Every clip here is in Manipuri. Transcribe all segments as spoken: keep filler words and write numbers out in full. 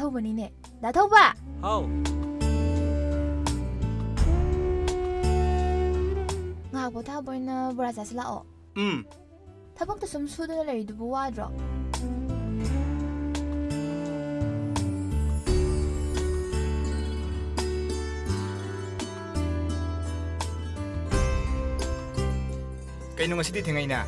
ꯊꯧꯕꯅꯤꯅꯦ꯫ ꯗꯥ ꯊꯧꯕ! ꯍꯥꯎ꯫ ꯉꯥꯏꯍꯥꯛ ꯄꯣꯊꯥꯕ ꯑꯣꯏꯅ ꯕꯣꯔꯥ ꯆꯥꯁꯤ ꯂꯥꯛꯑꯣ꯫ ꯎꯝ꯫ ꯊꯕꯛꯇ ꯁꯨꯝ ꯁꯨꯗꯅ ꯂꯩꯔꯤꯗꯨꯕꯨ ꯋꯥꯗ꯭ꯔꯣ? ꯀꯩꯅꯣ ꯉꯁꯤꯗꯤ ꯊꯦꯡꯉꯩꯅ?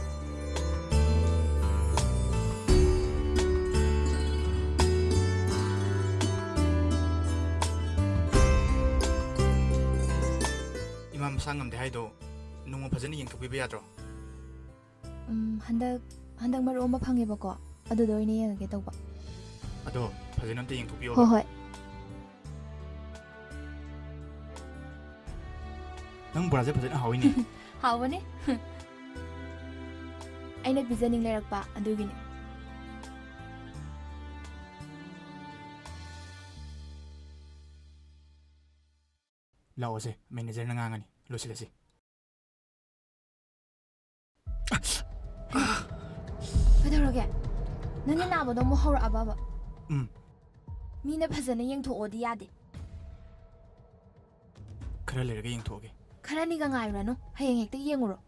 ꯏꯃꯥ ꯃꯁꯥ ꯉꯝꯗꯦ ꯍꯥꯏꯗꯣ ꯅꯣꯡꯃ ꯐꯖꯅ ꯌꯦꯡꯊꯣꯛꯄꯤꯕ ꯌꯥꯗ꯭ꯔꯣ? ꯎꯝ, ꯍꯟꯗꯛ, ꯍꯟꯗꯛ ꯃꯔꯨꯞ ꯑꯃ ꯐꯪꯉꯦꯕꯀꯣ, ꯑꯗꯨꯗ ꯑꯣꯏꯅ ꯌꯦꯡꯉꯒꯦ ꯇꯧꯕ꯫ ꯑꯗꯣ ꯐꯖꯅ ꯑꯝꯇ ꯌꯦꯡꯊꯣꯛꯄꯤꯌꯣ꯫ ꯍꯣꯏ, ꯍꯣꯏ꯫ ꯅꯪ ꯕꯣꯔꯥꯁꯦ ꯐꯖꯅ ꯍꯥꯎꯋꯤꯅꯦ꯫ ꯍꯥꯎꯕꯅꯦ꯫ ꯑꯩꯅ ꯄꯤꯖꯅꯤꯡ ꯂꯩꯔꯛꯄ ꯑꯗꯨꯒꯤꯅꯦ꯫ ꯂꯥꯛꯑꯣꯁꯦ, ꯃꯦꯅꯦꯖꯔꯅ ꯉꯥꯡꯉꯅꯤ꯫ ꯂꯣꯏꯁꯤꯜꯂꯁꯤ꯫ ꯀꯩꯗꯧꯔꯒꯦ? ꯅꯪꯒꯤ ꯅꯥꯕꯗꯣ ꯑꯃꯨꯛ ꯍꯧꯔꯛꯑꯕꯕ? ꯎꯝ꯫ ꯃꯤꯅ ꯐꯖꯅ ꯌꯦꯡꯊꯣꯛꯑꯣꯗꯤ ꯌꯥꯗꯦ꯫ ꯈꯔ ꯂꯩꯔꯒ ꯌꯦꯡꯊꯣꯛꯑꯒꯦ꯫ ꯈꯔꯅꯤꯒ ꯉꯥꯏꯔꯨꯔꯅꯨ, ꯍꯌꯦꯡ ꯍꯦꯛꯇ ꯌꯦꯡꯉꯨꯔꯣ꯫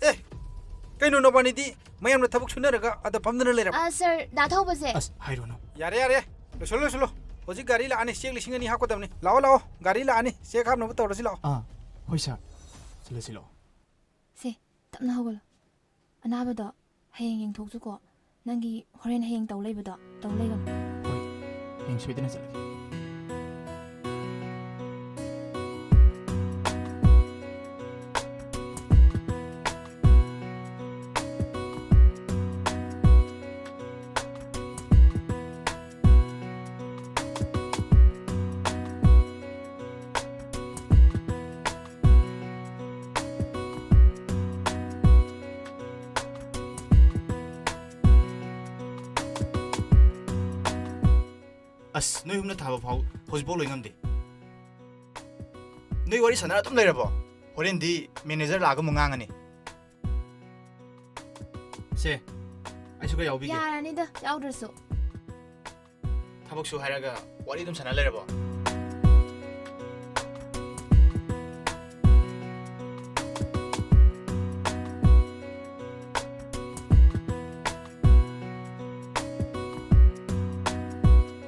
ꯑꯦ, ꯀꯩꯅꯣ ꯅꯕꯥꯅꯤꯗꯤ ꯃꯌꯥꯝꯅ ꯊꯕꯛ ꯁꯨꯅꯔꯒ ꯑꯗ ꯐꯝꯗꯅ ꯂꯩꯔꯕ? ꯑ, ꯁꯥꯔ, ꯗꯥ ꯊꯧꯕꯁꯦ꯫ ꯑꯁ, ꯍꯥꯏꯔꯨꯅꯨ꯫ ꯌꯥꯔꯦ, ꯌꯥꯔꯦ, ꯂꯣꯏꯁꯤꯜꯂꯣ, ꯂꯣꯏꯁꯤꯜꯂꯣ꯫ ꯍꯧꯖꯤꯛ ꯒꯥꯔꯤ ꯂꯥꯛꯑꯅꯤ, ꯆꯦꯛ ꯂꯤꯁꯤꯡ ꯑꯅꯤ ꯍꯥꯞꯀꯗꯕꯅꯤ꯫ ꯂꯥꯛꯑꯣ, ꯂꯥꯛꯑꯣ, ꯒꯥꯔꯤ ꯂꯥꯛꯑꯅꯤ, ꯆꯦꯛ ꯍꯥꯞꯅꯕ ꯇꯧꯔꯁꯤ ꯂꯥꯛꯑꯣ꯫ ꯑꯥ, ꯍꯣꯏ ꯁꯥꯔ, ꯆꯠꯂꯁꯤ ꯂꯥꯛꯑꯣ꯫ ꯁꯦ, ꯇꯞꯅ ꯍꯧꯒꯠꯂꯣ꯫ ꯑꯅꯥꯕꯗꯣ ꯍꯌꯦꯡ ꯌꯦꯡꯊꯣꯛꯁꯨꯀꯣ꯫ ꯅꯪꯒꯤ ꯍꯣꯔꯦꯟ ꯍꯌꯦꯡ ꯇꯧ ꯂꯩꯕꯗꯣ ꯇꯧ ꯂꯩꯒꯅꯨ꯫ ꯍꯣꯏ, ꯍꯌꯦꯡ ꯁꯣꯏꯗꯅ ꯆꯠꯂꯒꯦ꯫ ꯑꯁ, ꯅꯣꯏ ꯑꯍꯨꯝꯅ ꯊꯥꯕ ꯐꯥꯎ ꯍꯧꯖꯤꯛꯐꯥꯎ ꯂꯣꯏ ꯉꯝꯗꯦ꯫ ꯅꯣꯏ ꯋꯥꯔꯤ ꯁꯥꯟꯅꯔ ꯑꯗꯨꯝ ꯂꯩꯔꯕꯣ? ꯍꯣꯔꯦꯟꯗꯤ ꯃꯦꯅꯦꯖꯔ ꯂꯥꯛꯑꯒ ꯑꯃꯨꯛ ꯉꯥꯡꯉꯅꯤ꯫ ꯁꯦ, ꯑꯩꯁꯨ ꯈꯔ ꯌꯥꯎꯕꯤꯒꯦ꯫ ꯌꯥꯔꯅꯤꯗ, ꯌꯥꯎꯗ꯭ꯔꯁꯨ꯫ ꯊꯕꯛꯁꯨ ꯍꯥꯏꯔꯒ ꯋꯥꯔꯤ ꯑꯗꯨꯝ ꯁꯥꯟꯅ ꯂꯩꯔꯕꯣ?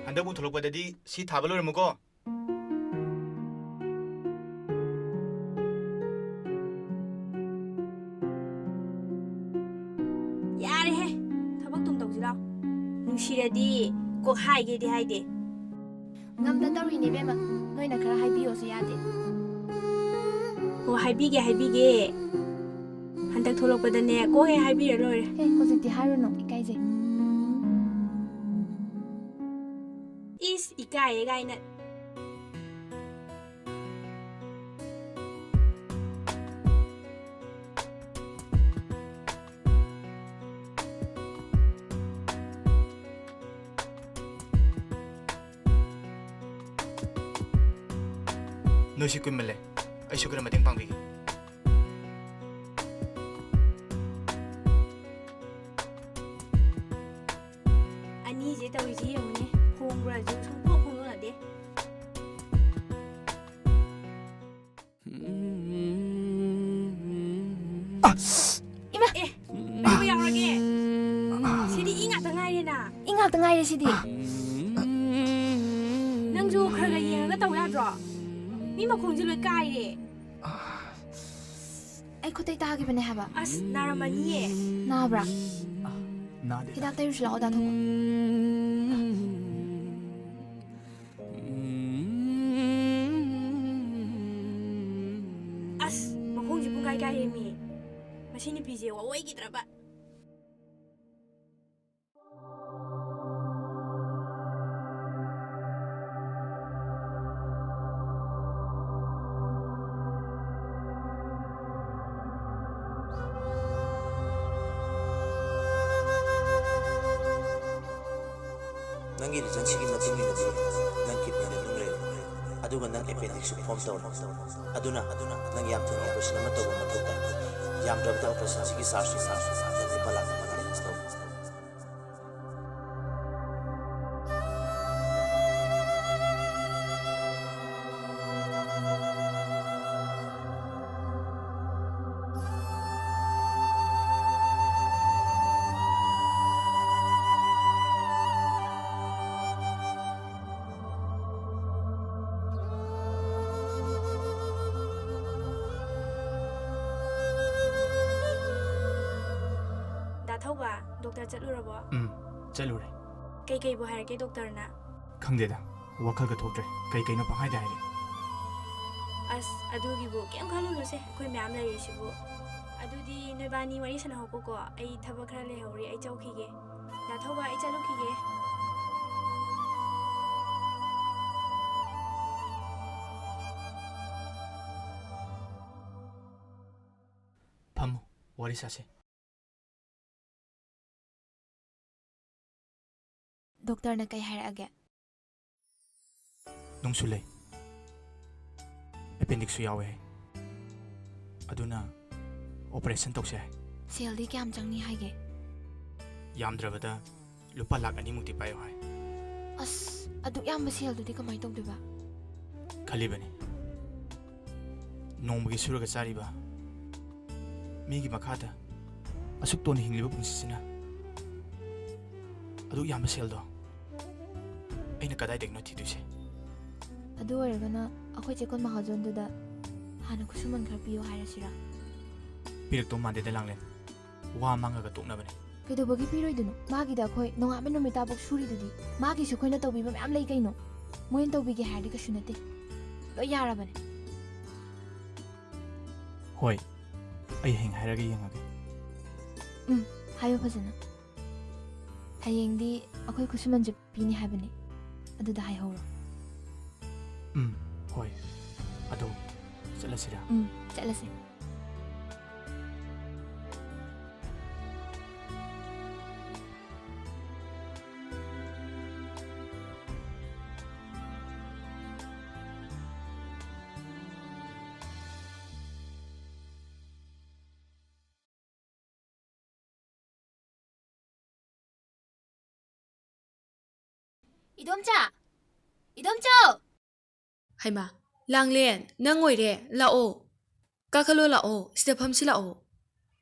ꯍꯟꯗꯛ ꯑꯃꯨꯛ ꯊꯣꯛꯂꯛꯄꯗꯗꯤ ꯁꯤ ꯊꯥꯕ ꯂꯣꯏꯔꯝꯃꯨꯀꯣ꯫ ꯌꯥꯔꯦꯍꯦ, ꯊꯕꯛ ꯇꯨꯝ ꯇꯧꯁꯤ ꯂꯥꯎ꯫ ꯅꯨꯡꯁꯤꯔꯗꯤ ꯀꯣꯛ ꯍꯥꯏꯒꯦꯗꯤ ꯍꯥꯏꯗꯦ꯫ ꯉꯝꯗ ꯇꯧꯔꯤꯅꯦ ꯏꯕꯦꯝꯃ, ꯅꯣꯏꯅ ꯈꯔ ꯍꯥꯏꯕꯤꯌꯣꯁꯨ ꯌꯥꯗꯦ꯫ ꯑꯣ, ꯍꯥꯏꯕꯤꯒꯦ, ꯍꯥꯏꯕꯤꯒꯦ꯫ ꯍꯟꯗꯛ ꯊꯣꯛꯂꯛꯄꯗꯅꯦ ꯀꯣꯛ ꯍꯦꯛ ꯍꯥꯏꯕꯤꯔ ꯂꯣꯏꯔꯦ꯫ ꯑꯦ, ꯍꯧꯖꯤꯛꯇꯤ ꯍꯥꯏꯔꯨꯅꯨ, ꯏꯀꯥꯏꯖꯩ꯫ ꯏꯁ, ꯏꯀꯥꯏꯌꯦ ꯀꯥꯏꯅ꯫ ꯅꯣꯏꯁꯤ ꯀꯨꯏꯃꯜꯂꯦ, ꯑꯩꯁꯨ ꯈꯔ ꯃꯇꯦꯡ ꯄꯥꯡꯕꯤꯒꯦ꯫ ꯑꯅꯤꯁꯦ ꯇꯧꯔꯤꯁꯤ ꯌꯦꯡꯉꯨꯅꯦ, ꯐꯣꯡꯕ꯭ꯔꯥꯁꯨ ꯁꯨꯡꯐꯣꯡ ꯐꯣꯡꯗꯣꯛꯅꯗꯦ꯫ ꯑꯁ! ꯏꯃꯥ! ꯑꯦ, ꯀꯩꯗꯧꯕ ꯌꯥꯎꯔꯒꯦ? ꯁꯤꯗꯤ ꯏ ꯉꯥꯛꯇ ꯉꯥꯏꯔꯦꯅ꯫ ꯏ ꯉꯥꯛꯇ ꯉꯥꯏꯔꯦ ꯁꯤꯗꯤ꯫ ꯅꯪꯁꯨ ꯈꯔ ꯈꯔ ꯌꯦꯡꯉꯒ ꯇꯧ ꯌꯥꯗ꯭ꯔꯣ? ꯃꯤ ꯃꯈꯣꯡꯁꯦ ꯂꯣꯏ ꯀꯥꯏꯔꯦ꯫ ꯑꯩ ꯈꯨꯠꯇꯩ ꯇꯥꯈꯤꯕꯅꯦ ꯍꯥꯏꯕ꯫ ꯑꯁ, ꯅꯥꯔꯝꯃꯅꯤꯌꯦ꯫ ꯅꯥꯕ꯭ꯔꯥ? ꯅꯥꯗꯦꯗ꯫ ꯍꯤꯗꯥꯛ ꯇꯩꯔꯨꯁꯤ ꯂꯥꯛꯑꯣ, ꯗꯥ ꯊꯣꯛꯄ꯫ ꯑꯁ, ꯃꯈꯣꯡꯁꯦ ꯄꯨꯡꯀꯥꯏ ꯀꯥꯏꯔꯦꯃꯤ꯫ ꯃꯁꯤ ꯅꯨꯄꯤꯁꯦ ꯋꯥꯑꯣꯏꯈꯤꯗ꯭ꯔꯕ? ꯅꯪꯒꯤ ꯔꯤꯖꯟꯁꯤꯒꯤ ꯃꯇꯨꯡ ꯏꯟꯅꯗꯤ ꯅꯪ ꯀꯤꯗꯅꯤꯗ ꯅꯨꯡ ꯂꯩꯔꯦ, ꯑꯗꯨꯒ ꯅꯪ ꯑꯦꯄꯦꯟꯗꯤꯛꯁꯁꯨ ꯐꯣꯔꯝ ꯇꯧꯔꯦ꯫ ꯑꯗꯨꯅ ꯅꯪ ꯌꯥꯝ ꯊꯨꯅ ꯑꯣꯄꯔꯦꯁꯟ ꯑꯃ ꯇꯧꯕ ꯃꯊꯧ ꯇꯥꯏ꯫ ꯌꯥꯝꯗ꯭ꯔꯕꯗ ꯑꯣꯄꯔꯦꯁꯟꯁꯤꯒꯤ ꯆꯥꯔꯖ ꯅꯪ ꯂꯨꯄꯥ ꯂꯥꯈ ꯑꯃ ꯗꯣꯛꯇꯔ ꯆꯠꯂꯨꯔꯕꯣ? ꯎꯝ, ꯆꯠꯂꯨꯔꯦ꯫ ꯀꯩꯀꯩꯕꯨ ꯍꯥꯏꯔꯛꯀꯦ ꯗꯣꯛꯇꯔꯅ? ꯈꯪꯗꯦꯗ, ꯋꯥꯈꯜꯒ ꯊꯣꯛꯇ꯭ꯔꯦ, ꯀꯩ ꯀꯩꯅꯣ ꯄꯪꯍꯥꯏꯗ ꯍꯥꯏꯔꯦ꯫ ꯑꯁ, ꯑꯗꯨꯒꯤꯕꯨ ꯀꯩꯝ ꯈꯜꯂꯨꯅꯨꯁꯦ, ꯑꯩꯈꯣꯏ ꯃꯌꯥꯝ ꯂꯩꯔꯤꯁꯤꯕꯨ꯫ ꯑꯗꯨꯗꯤ ꯅꯣꯏꯕꯥꯅꯤ ꯋꯥꯔꯤ ꯁꯥꯟꯅꯍꯧꯀꯣꯀꯣ, ꯑꯩ ꯊꯕꯛ ꯈꯔ ꯂꯩꯍꯧꯔꯤ, ꯑꯩ ꯆꯧꯈꯤꯒꯦ꯫ ꯗꯥ ꯊꯧꯕ, ꯑꯩ ꯆꯠꯂꯨꯈꯤꯒꯦ꯫ ꯐꯝꯃꯨ, ꯋꯥꯔꯤ ꯁꯥꯁꯦ꯫ ꯗꯣꯛꯇꯔꯅ ꯀꯩ ꯍꯥꯏꯔꯛꯑꯒꯦ? ꯅꯨꯡꯁꯨ ꯂꯩ, ꯑꯦꯄꯦꯟꯗꯤꯛꯁꯁꯨ ꯌꯥꯎꯋꯦ ꯍꯥꯏ꯫ ꯑꯗꯨꯅ ꯑꯣꯄꯔꯦꯁꯟ ꯇꯧꯁꯦ ꯍꯥꯏ꯫ ꯁꯦꯜꯗꯤ ꯀꯌꯥꯝ ꯆꯪꯅꯤ ꯍꯥꯏꯒꯦ? ꯌꯥꯝꯗ꯭ꯔꯕꯗ ꯂꯨꯄꯥ ꯂꯥꯛ ꯑꯅꯤꯃꯨꯛꯇꯤ ꯄꯥꯏꯌꯨ ꯍꯥꯏ꯫ ꯑꯁ, ꯑꯗꯨꯛ ꯌꯥꯝꯕ ꯁꯦꯜꯗꯨꯗꯤ ꯀꯃꯥꯏꯅ ꯇꯧꯗꯣꯏꯕ? ꯈꯜꯂꯤꯕꯅꯤ, ꯅꯣꯡꯃꯒꯤ ꯁꯨꯔꯒ ꯆꯥꯔꯤꯕ ꯃꯤꯒꯤ ꯃꯈꯥꯗ ꯑꯁꯨꯛ ꯇꯣꯟꯅ ꯍꯤꯡꯂꯤꯕ ꯄꯨꯟꯁꯤꯁꯤꯅ ꯑꯗꯨꯛ ꯌꯥꯝꯕ ꯁꯦꯜꯗꯣ ꯑꯩꯅ ꯀꯗꯥꯏꯗꯒꯤꯅꯣ ꯊꯤꯗꯣꯏꯁꯦ? ꯑꯗꯨ ꯑꯣꯏꯔꯒꯅ ꯑꯩꯈꯣꯏ ꯆꯦꯀꯣꯟ ꯃꯍꯥꯖꯣꯟꯗꯨꯗ ꯍꯥꯟꯅ ꯈꯨꯠꯁꯨꯃꯟ ꯈꯔ ꯄꯤꯌꯨ ꯍꯥꯏꯔꯁꯤꯔꯥ? ꯄꯤꯔꯛꯇꯧ ꯃꯥꯟꯗꯦꯗ ꯂꯥꯡꯂꯦꯟ, ꯋꯥ ꯃꯥꯡꯉꯒ ꯇꯣꯛꯅꯕꯅꯦ꯫ ꯀꯩꯗꯧꯕꯒꯤ ꯄꯤꯔꯣꯏꯗꯣꯏꯅꯣ? ꯃꯥꯒꯤꯗ ꯑꯩꯈꯣꯏ ꯅꯣꯡꯉꯥꯟꯕ ꯅꯨꯃꯤꯠ ꯇꯥꯕꯨꯛ ꯁꯨꯔꯤꯗꯨꯗꯤ꯫ ꯃꯥꯒꯤꯁꯨ ꯑꯩꯈꯣꯏꯅ ꯇꯧꯕꯤꯕ ꯃꯌꯥꯝ ꯂꯩ ꯀꯩꯅꯣ꯫ ꯃꯣꯏꯅ ꯇꯧꯕꯤꯒꯦ ꯍꯥꯏꯔꯗꯤ ꯀꯩꯁꯨ ꯅꯠꯇꯦ, ꯂꯣꯏ ꯌꯥꯔꯕꯅꯦ꯫ ꯍꯣꯏ, ꯑꯩ ꯍꯌꯦꯡ ꯍꯥꯏꯔꯒ ꯌꯦꯡꯉꯒꯦ꯫ ꯎꯝ, ꯍꯥꯏꯌꯣ ꯐꯖꯅ꯫ ꯍꯌꯦꯡꯗꯤ ꯑꯩꯈꯣꯏ ꯈꯨꯠꯁꯨꯃꯟꯁꯨ ꯄꯤꯅꯤ ꯍꯥꯏꯕꯅꯦ, ꯑꯗꯨꯗ ꯍꯥꯏꯍꯧꯔꯣ꯫ ꯎꯝ, ꯍꯣꯏ꯫ ꯑꯗꯣ ꯆꯠꯂꯁꯤꯔꯥ? ꯎꯝ, ꯆꯠꯂꯁꯦ꯫ ꯏꯗꯣꯝꯆꯥ! ꯏꯗꯣꯝꯆꯥ! ꯍꯩꯃꯥ, ꯂꯥꯡꯂꯦꯟ, ꯅꯪ ꯑꯣꯏꯔꯦ? ꯂꯥꯛꯑꯣ꯫ ꯀꯥꯈꯠꯂꯣ ꯂꯥꯛꯑꯣ, ꯁꯤꯗ ꯐꯝꯁꯤ ꯂꯥꯛꯑꯣ꯫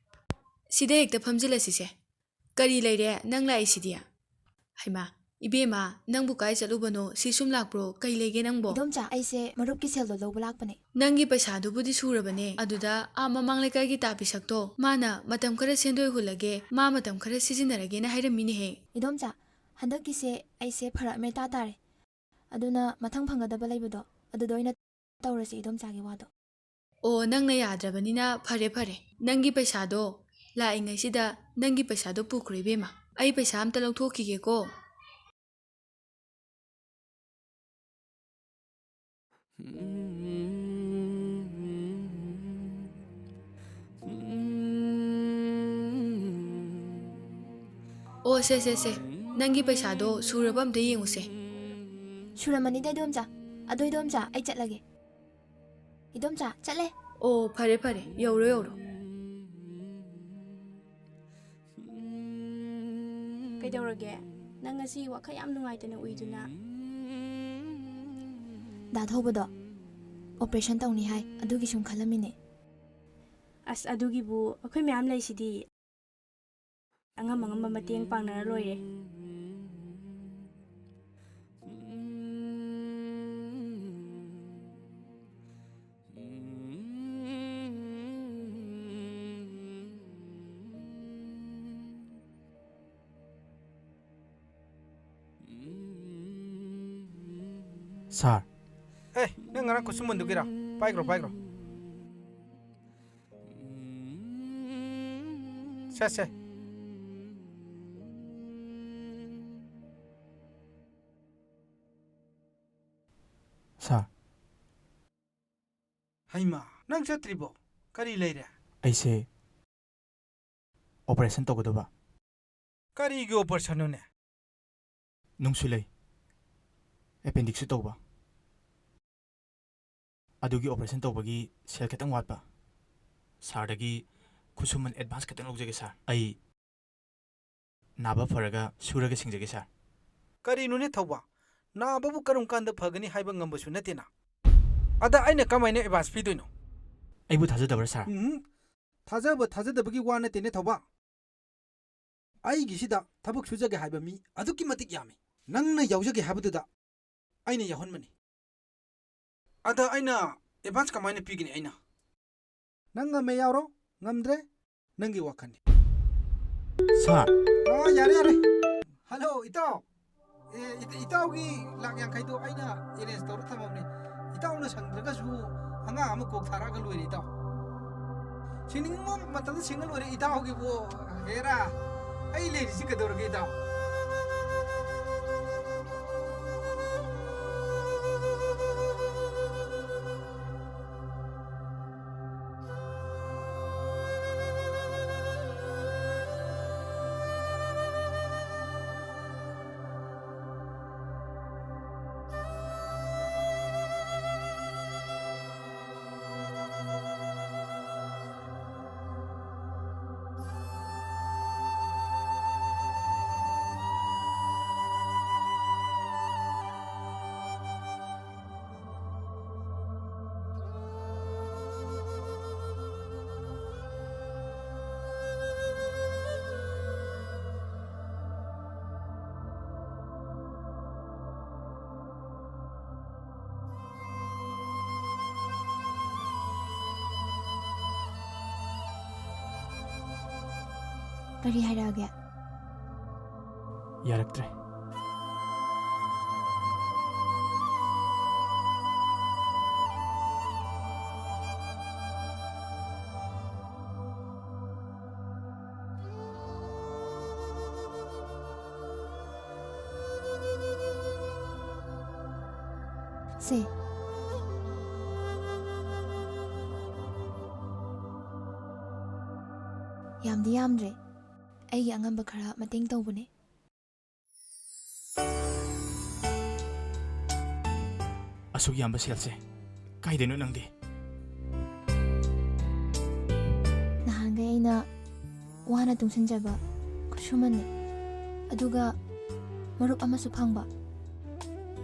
ꯁꯤꯗ ꯍꯦꯛꯇ ꯐꯝꯖꯤꯜꯂꯁꯤꯁꯦ꯫ ꯀꯔꯤ ꯂꯩꯔꯦ, ꯅꯪ ꯂꯥꯛꯏꯁꯤꯗꯤ? ꯍꯩꯃꯥ, ꯏꯕꯦꯝꯃ, ꯅꯪꯕꯨ ꯀꯥꯏ ꯆꯠꯂꯨꯕꯅꯣ? ꯁꯤ ꯁꯨꯝ ꯂꯥꯛꯄ꯭ꯔꯣ? ꯀꯩ ꯂꯩꯒꯦ ꯅꯪꯕꯣ? ꯏꯗꯣꯝꯆꯥ, ꯑꯩꯁꯦ ꯃꯔꯨꯞꯀꯤ ꯁꯦꯜꯗꯣ ꯂꯧꯕ ꯂꯥꯛꯄꯅꯦ꯫ ꯅꯪꯒꯤ ꯄꯩꯁꯥꯗꯨꯕꯨꯗꯤ ꯁꯨꯔꯕꯅꯦ, ꯑꯗꯨꯗ ꯑꯥ ꯃꯃꯥꯡ ꯂꯩꯀꯥꯏꯒꯤ ꯇꯥ ꯄꯤꯁꯛꯇꯣ, ꯃꯥꯅ ꯃꯇꯝ ꯈꯔ ꯁꯦꯟꯗꯣꯏ ꯍꯨꯜꯂꯒꯦ, ꯃꯥ ꯃꯇꯝ ꯈꯔ ꯁꯤꯖꯤꯟꯅꯔꯒꯦꯅ ꯍꯥꯏꯔꯝꯃꯤꯅꯦꯍꯦ꯫ ꯏꯗꯣꯝꯆꯥ, ꯍꯟꯗꯛꯀꯤꯁꯦ ꯑꯩꯁꯦ ꯐꯔꯛ ꯑꯃ ꯏꯇꯥ ꯇꯥꯔꯦ꯫ ꯑꯗꯨꯅ ꯃꯊꯪ ꯐꯪꯒꯗꯕ ꯂꯩꯕꯗꯣ, ꯑꯗꯨꯗ ꯑꯣꯏꯅ ꯇꯧꯔꯁꯦ ꯏꯗꯣꯝꯆꯥꯒꯤ ꯋꯥꯗꯣ꯫ ꯑꯣ, ꯅꯪꯅ ꯌꯥꯗ꯭ꯔꯕꯅꯤꯅ ꯐꯔꯦ, ꯐꯔꯦ꯫ ꯅꯪꯒꯤ ꯄꯩꯁꯥꯗꯣ ꯂꯥꯛꯏꯉꯩꯁꯤꯗ ꯅꯪꯒꯤ ꯄꯩꯁꯥꯗꯣ ꯄꯨꯈ꯭ꯔꯣ ꯏꯕꯦꯝꯃ꯫ ꯑꯩ ꯄꯩꯁꯥ ꯑꯝꯇ ꯂꯧꯊꯣꯛꯈꯤꯒꯦꯀꯣ꯫ ꯑꯣ, ꯁꯦ, ꯁꯦ, ꯁꯦ꯫ ꯅꯪꯒꯤ ꯄꯩꯁꯥꯗꯣ ꯁꯨꯔꯕ ꯑꯝꯇ ꯌꯦꯡꯉꯨꯁꯦ꯫ ꯁꯨꯔꯝꯃꯅꯤꯗ, ꯏꯗꯣꯝꯆꯥ꯫ ꯑꯗꯣ, ꯏꯗꯣꯝꯆꯥ, ꯑꯩ ꯆꯠꯂꯒꯦ꯫ ꯏꯗꯣꯝꯆꯥ, ꯆꯠꯂꯦ꯫ ꯑꯣ, ꯐꯔꯦ, ꯐꯔꯦ꯫ ꯌꯧꯔꯣ, ꯌꯧꯔꯣ꯫ ꯀꯩꯗꯧꯔꯒꯦ? ꯅꯪ ꯉꯁꯤ ꯋꯥꯈꯜ ꯌꯥꯝ ꯅꯨꯡꯉꯥꯏꯇꯅ ꯎꯏꯗꯨꯅ? ꯗꯥ ꯊꯧꯕꯗꯣ operation ꯇꯧꯅꯤ ꯍꯥꯏ, ꯑꯗꯨꯒꯤ ꯁꯨꯝ ꯈꯜꯂꯝꯃꯤꯅꯦ꯫ ꯑꯁ, ꯑꯗꯨꯒꯤꯕꯨ ꯑꯩꯈꯣꯏ ꯃꯌꯥꯝ ꯂꯩꯁꯤꯗꯤ꯫ ꯑꯉꯝ ꯑꯉꯝꯕ ꯃꯇꯦꯡ ꯄꯥꯡꯅꯔ ꯂꯣꯏꯔꯦ꯫ ꯁꯥꯔ꯫ ꯑꯦ, ꯅꯪ ꯉꯔꯥꯡ ꯈꯨꯠꯁꯨꯃꯟꯗꯨꯒꯤꯔꯥ? ꯄꯥꯏꯈ꯭ꯔꯣ, ꯄꯥꯏꯈ꯭ꯔꯣ꯫ ꯁꯦ, ꯁꯦ꯫ ꯁꯥꯔ꯫ ꯍꯩꯃꯥ, ꯅꯪ ꯆꯠꯇ꯭ꯔꯤꯕꯣ? ꯀꯔꯤ ꯂꯩꯔꯦ? ꯑꯩꯁꯦ operation ꯇꯧꯒꯗꯕ꯫ ꯀꯔꯤꯒꯤ operation ꯅꯣꯅꯦ? ꯅꯨꯡꯁꯨ ꯂꯩ, appendix ꯁꯨ ꯇꯧꯕ꯫ ꯑꯗꯨꯒꯤ operation ꯇꯧꯕꯒꯤ ꯁꯦꯜ ꯈꯤꯇꯪ ꯋꯥꯠꯄ꯫ ꯁꯥꯔꯗꯒꯤ ꯈꯨꯠꯁꯨꯃꯟ advance ꯈꯤꯇꯪ ꯂꯧꯖꯒꯦ, ꯁꯥꯔ꯫ ꯑꯩ ꯅꯥꯕ ꯐꯔꯒ ꯁꯨꯔꯒ ꯁꯤꯡꯖꯒꯦ, ꯁꯥꯔ꯫ ꯀꯔꯤꯅꯣꯅꯦ ꯊꯧꯕ? ꯅꯥꯕꯕꯨ ꯀꯔꯝ ꯀꯥꯟꯗ ꯐꯒꯅꯤ ꯍꯥꯏꯕ ꯉꯝꯕꯁꯨ ꯅꯠꯇꯦꯅ꯫ ꯑꯗ ꯑꯩꯅ ꯀꯃꯥꯏꯅ advance ꯄꯤꯗꯣꯏꯅꯣ? ꯑꯩꯕꯨ ꯊꯥꯖꯗꯕ꯭ꯔꯥ, ꯁꯥꯔ? ꯎꯝ, ꯊꯥꯖꯕ ꯊꯥꯖꯗꯕꯒꯤ ꯋꯥ ꯅꯠꯇꯦꯅꯦ ꯊꯧꯕ꯫ ꯑꯩꯒꯤꯁꯤꯗ ꯊꯕꯛ ꯁꯨꯖꯒꯦ ꯍꯥꯏꯕ ꯃꯤ ꯑꯗꯨꯛꯀꯤ ꯃꯇꯤꯛ ꯌꯥꯝꯃꯤ꯫ ꯅꯪꯅ ꯌꯥꯎꯖꯒꯦ ꯍꯥꯏꯕꯗꯨꯗ ꯑꯩꯅ ꯌꯥꯎꯍꯟꯕꯅꯤ꯫ ꯑꯗ ꯑꯩꯅ advance ꯀꯃꯥꯏꯅ ꯄꯤꯒꯅꯤ ꯑꯩꯅ? ꯅꯪ ꯉꯝꯃꯦ ꯌꯥꯎꯔꯣ, ꯉꯝꯗ꯭ꯔꯦ ꯅꯪꯒꯤ ꯋꯥꯈꯜꯅꯤ꯫ ꯁꯥꯔ꯫ ꯑꯣ, ꯌꯥꯔꯦ, ꯌꯥꯔꯦ꯫ ꯍꯜꯂꯣ, ꯏꯇꯥꯎ꯫ ꯑꯦ, ꯏꯇ-, ꯏꯇꯥꯎꯒꯤ ꯂꯥꯛ ꯌꯥꯡꯈꯩꯗꯣ ꯑꯩꯅ arrange ꯇꯧꯔ ꯊꯝꯃꯕꯅꯤ꯫ ꯏꯇꯥꯎꯅ ꯁꯪꯗ꯭ꯔꯒꯁꯨ ꯑꯉꯥꯡ ꯑꯃ ꯀꯣꯛ ꯊꯥꯔꯛꯑꯒ ꯂꯣꯏꯔꯦ, ꯏꯇꯥꯎ꯫ ꯁꯤꯡꯅꯤꯡꯕ ꯃꯇꯝꯗ ꯁꯤꯡꯉ ꯂꯣꯏꯔꯦ, ꯏꯇꯥꯎꯒꯤꯕꯨ꯫ ꯍꯦꯔꯥ, ꯑꯩ ꯂꯩꯔꯤꯁꯤ ꯀꯩꯗꯧꯔꯒꯦ, ꯏꯇꯥꯎ? ꯀꯔꯤ ꯍꯥꯏꯔꯛꯑꯒꯦ? ꯌꯥꯔꯛꯇ꯭ꯔꯦ꯫ ꯁꯦ꯫ ꯌꯥꯝꯗꯤ ꯌꯥꯝꯗ꯭ꯔꯦ꯫ ꯑꯩꯒꯤ ꯑꯉꯝꯕ ꯈꯔ ꯃꯇꯦꯡ ꯇꯧꯕꯅꯦ꯫ ꯑꯁꯨꯛ ꯌꯥꯝꯕ ꯁꯦꯜꯁꯦ ꯀꯥꯏꯗꯩꯅꯣ ꯅꯪꯗꯤ? ꯅꯍꯥꯟꯈꯩ ꯑꯩꯅ ꯋꯥꯅ ꯇꯨꯡꯁꯤꯟꯖꯕ ꯈꯨꯠꯁꯨꯃꯟꯅꯦ꯫ ꯑꯗꯨꯒ ꯃꯔꯨꯞ ꯑꯃꯁꯨ ꯐꯪꯕ꯫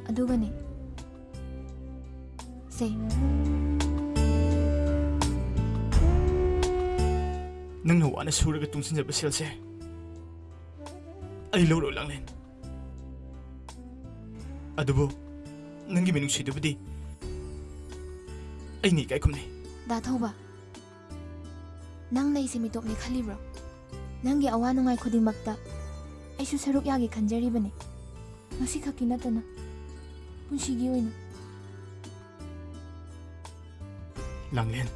ꯑꯗꯨꯒꯅꯦ, ꯁꯦ꯫ ꯅꯪꯅ ꯋꯥꯅ ꯁꯨꯔꯒ ꯇꯨꯡꯁꯤꯟꯖꯕ ꯁꯦꯜꯁꯦ ꯑꯩ ꯂꯧꯔꯣꯏ, ꯂꯥꯡꯂꯦꯟ꯫ ꯑꯗꯨꯕꯨ ꯅꯪꯒꯤ ꯃꯤꯅꯨꯡꯁꯤꯗꯨꯕꯨꯗꯤ ꯑꯩꯅ ꯏꯀꯥꯏ ꯈꯨꯝꯅꯩ꯫ ꯗꯥ ꯊꯧꯕ, ꯅꯪ ꯂꯩꯁꯦ ꯃꯤꯇꯣꯞꯅꯦ ꯈꯜꯂꯤꯕ꯭ꯔꯣ? ꯅꯪꯒꯤ ꯑꯋꯥ ꯅꯨꯡꯉꯥꯏ ꯈꯨꯗꯤꯡꯃꯛꯇ ꯑꯩꯁꯨ ꯁꯔꯨꯛ ꯌꯥꯒꯦ ꯈꯟꯖꯔꯤꯕꯅꯤ꯫ ꯉꯁꯤꯈꯛꯀꯤ ꯅꯠꯇꯅ ꯄꯨꯟꯁꯤꯒꯤ ꯑꯣꯏꯅ꯫ ꯂꯥꯡꯂꯦꯟ꯫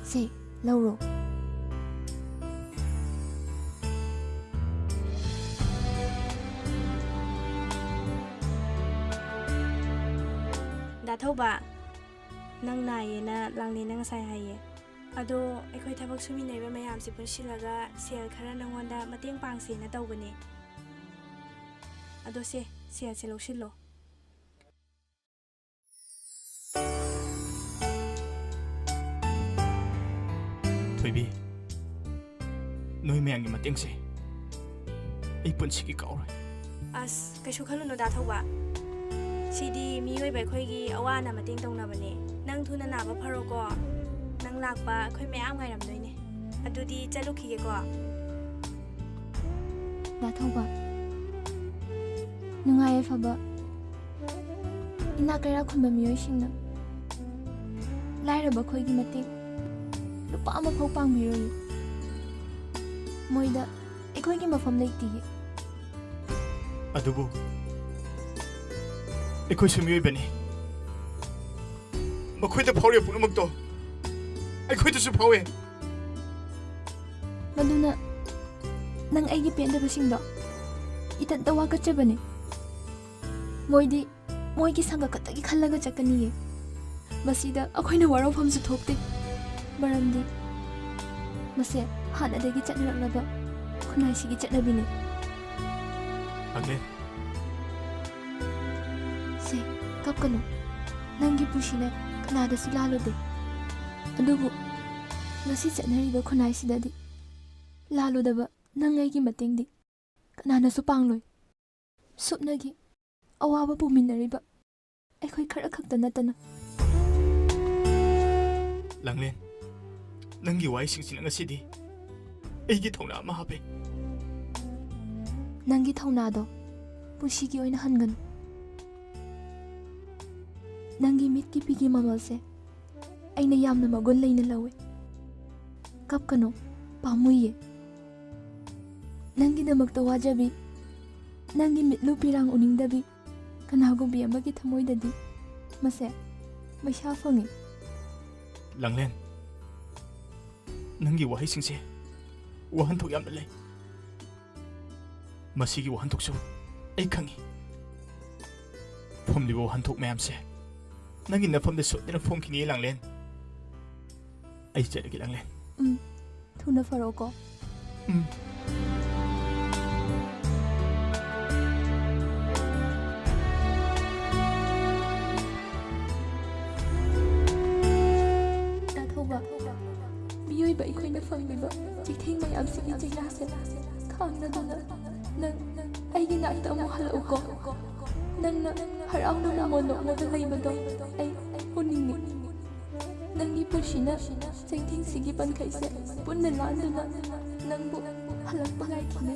ꯁꯦ, ꯂꯧꯔꯣ꯫ ꯗꯥ ꯊꯧꯕ, ꯅꯪ ꯅꯥꯏꯌꯦꯅ ꯂꯥꯡꯂꯦꯟꯅ ꯉꯁꯥꯏ ꯍꯥꯏꯌꯦ꯫ ꯑꯗꯣ ꯑꯩꯈꯣꯏ ꯊꯕꯛ ꯁꯨꯃꯤꯟꯅꯔꯤꯕ ꯃꯌꯥꯝꯁꯦ ꯄꯨꯟꯁꯤꯜꯂꯒ ꯁꯦꯜ ꯈꯔ ꯅꯪꯉꯣꯟꯗ ꯃꯇꯦꯡ ꯄꯥꯡꯁꯦꯅ ꯇꯧꯕꯅꯦ꯫ ꯑꯗꯣ ꯁꯦ, ꯁꯦꯜꯁꯦ ꯂꯧꯁꯤꯜꯂꯣ꯫ ꯊꯣꯏꯕꯤ, ꯅꯣꯏ ꯃꯌꯥꯝꯒꯤ ꯃꯇꯦꯡꯁꯦ ꯑꯩ ꯄꯨꯟꯁꯤꯒꯤ ꯀꯥꯎꯔꯣꯏ꯫ ꯑꯁ, ꯀꯩꯁꯨ ꯈꯜꯂꯨꯅꯨ ꯗꯥ ꯊꯧꯕ꯫ ꯁꯤꯗꯤ ꯃꯤꯑꯣꯏꯕ ꯑꯩꯈꯣꯏꯒꯤ ꯑꯋꯥ ꯑꯅꯥ ꯃꯇꯦꯡ ꯇꯧꯅꯕꯅꯦ꯫ ꯅꯪ ꯊꯨꯅ ꯅꯥꯕ ꯐꯔꯣꯀꯣ꯫ ꯅꯪ ꯂꯥꯛꯄ ꯑꯩꯈꯣꯏ ꯃꯌꯥꯝ ꯉꯥꯏꯔꯝꯗꯣꯏꯅꯦ꯫ ꯑꯗꯨꯗꯤ ꯆꯠꯂꯨꯈꯤꯒꯦꯀꯣ꯫ ꯗꯥ ꯊꯧꯕ, ꯅꯨꯡꯉꯥꯏ ꯌꯥꯏꯐꯕ, ꯏꯅꯥꯛ ꯀꯩꯔꯥꯛ ꯈꯨꯟꯕ ꯃꯤꯑꯣꯏꯁꯤꯡꯅ ꯂꯥꯏꯔꯕ ꯑꯩꯈꯣꯏꯒꯤ ꯃꯇꯦꯡ ꯂꯨꯄꯥ ꯑꯃꯐꯥꯎ ꯄꯥꯡꯕꯤꯔꯣꯏꯌꯦ꯫ ꯃꯣꯏꯗ ꯑꯩꯈꯣꯏꯒꯤ ꯃꯐꯝ ꯂꯩꯇꯤꯌꯦ꯫ ꯑꯗꯨꯕꯨ ꯑꯩꯈꯣꯏꯁꯨ ꯃꯤꯑꯣꯏꯕꯅꯤ꯫ ꯃꯈꯣꯏꯗ ꯐꯥꯎꯔꯤꯕ ꯄꯨꯝꯅꯃꯛꯇꯣ ꯑꯩꯈꯣꯏꯗꯁꯨ ꯐꯥꯎꯋꯦ꯫ ꯃꯗꯨꯅ ꯅꯪ ꯑꯩꯒꯤ ꯄꯦꯟꯗꯕꯁꯤꯡꯗꯣ ꯏꯊꯟꯇ ꯋꯥꯀꯠꯆꯕꯅꯤ꯫ ꯃꯣꯏꯗꯤ ꯃꯣꯏꯒꯤ ꯁꯪꯒ ꯈꯛꯇꯒꯤ ꯈꯜꯂꯒ ꯆꯠꯀꯅꯤꯌꯦ꯫ ꯃꯁꯤꯗ ꯑꯩꯈꯣꯏꯅ ꯋꯥꯔꯧꯐꯝꯁꯨ ꯊꯣꯛꯇꯦ, ꯃꯔꯝꯗꯤ ꯃꯁꯦ ꯍꯥꯟꯅꯗꯒꯤ ꯆꯠꯅꯔꯛꯂꯕ ꯈꯨꯟꯅꯥꯏꯁꯤꯒꯤ ꯆꯠꯅꯕꯤꯅꯤ꯫ ꯑꯒꯦ꯫ ꯁꯦ, ꯀꯞꯀꯅꯨ꯫ ꯅꯪꯒꯤ ꯄꯨꯟꯁꯤꯅ ꯀꯅꯥꯗꯁꯨ ꯂꯥꯜꯂꯨꯗꯦ꯫ ꯑꯗꯨꯕꯨ ꯉꯁꯤ ꯆꯠꯅꯔꯤꯕ ꯈꯨꯟꯅꯥꯏꯁꯤꯗꯗꯤ ꯂꯥꯜꯂꯨꯗꯕ ꯅꯪ ꯑꯩꯒꯤ ꯃꯇꯦꯡꯗꯤ ꯀꯅꯥꯅꯁꯨ ꯄꯥꯡꯂꯣꯏ꯫ ꯁꯨꯞꯅꯒꯤ ꯑꯋꯥꯕ ꯄꯨꯃꯤꯟꯅꯔꯤꯕ ꯑꯩꯈꯣꯏ ꯈꯔ ꯈꯛꯇ ꯅꯠꯇꯅ꯫ ꯂꯥꯡꯂꯦꯟ, ꯅꯪꯒꯤ ꯋꯥꯍꯩꯁꯤꯡꯁꯤꯅ ꯉꯁꯤꯗꯤ ꯑꯩꯒꯤ ꯊꯧꯅꯥ ꯑꯃ ꯍꯥꯞꯄꯦ꯫ ꯅꯪꯒꯤ ꯊꯧꯅꯥꯗꯣ ꯄꯨꯟꯁꯤꯒꯤ ꯑꯣꯏꯅ ꯍꯟꯒꯅꯨ꯫ ꯅꯪꯒꯤ ꯃꯤꯠꯀꯤ ꯄꯤꯒꯤ ꯃꯃꯜꯁꯦ ꯑꯩꯅ ꯌꯥꯝꯅ ꯃꯒꯨꯟ ꯂꯩꯅ ꯂꯧꯏ꯫ ꯀꯞꯀꯅꯨ, ꯄꯥꯝꯃꯨꯏꯌꯦ꯫ ꯅꯪꯒꯤꯗꯃꯛꯇ ꯋꯥꯖꯕꯤ, ꯅꯪꯒꯤ ꯃꯤꯠꯂꯨ ꯄꯤꯔꯥꯡ ꯎꯅꯤꯡꯗꯕꯤ ꯀꯅꯥꯒꯨꯝꯕꯤ ꯑꯃꯒꯤ ꯊꯃꯣꯏꯗꯗꯤ ꯃꯁꯦ ꯃꯩꯁꯥ ꯐꯪꯉꯤ꯫ ꯂꯥꯡꯂꯦꯟ, ꯅꯪꯒꯤ ꯋꯥꯍꯩꯁꯤꯡꯁꯦ ꯋꯥꯍꯟꯊꯣꯛ ꯌꯥꯝꯅ ꯂꯩ꯫ ꯃꯁꯤꯒꯤ ꯋꯥꯍꯟꯊꯣꯛꯁꯨ ꯑꯩ ꯈꯪꯏ꯫ ꯐꯝꯂꯤꯕ ꯋꯥꯍꯟꯊꯣꯛ ꯃꯌꯥꯝꯁꯦ ꯅꯪꯒꯤ ꯅꯐꯝꯗ ꯁꯣꯏꯗꯅ ꯐꯣꯡꯈꯤꯅꯤ, ꯂꯥꯡꯂꯦꯟ꯫ ꯑꯩ ꯆꯠꯂꯒꯦ, ꯂꯥꯡꯂꯦꯟ꯫ ꯎꯝ, ꯊꯨꯅ ꯐꯔꯛꯑꯣꯀꯣ꯫ ꯎꯝ꯫ ꯇꯥꯊꯧꯕ, ꯃꯤꯑꯣꯏꯕ ꯑꯩꯈꯣꯏꯅ ꯐꯪꯂꯤꯕ ꯆꯩꯊꯦꯡ ꯃꯌꯥꯝꯁꯤꯒꯤ ꯆꯩꯅꯥꯁꯦ ꯈꯥꯡꯅꯗꯨꯅ ꯅꯪ ꯑꯩꯒꯤ ꯅꯥꯛꯇ ꯑꯃꯨꯛ ꯍꯜꯂꯛꯎꯀꯣ꯫ ꯅꯪꯅ ꯍꯔꯥꯎꯅ ꯃꯃꯣꯟ ꯅꯣꯛꯂꯒ ꯂꯩꯕꯗꯣ ꯑꯩ ꯎꯅꯤꯡꯉꯤ꯫ ꯅꯪꯒꯤ ꯄꯨꯟꯁꯤꯅ ꯆꯩꯊꯦꯡꯁꯤꯒꯤ ꯄꯟꯈꯩꯁꯦ ꯄꯨꯟꯅ ꯂꯥꯟꯗꯨꯅ ꯅꯪꯕꯨ ꯍꯜꯂꯛꯄ ꯉꯥꯏꯈꯤꯅꯤ꯫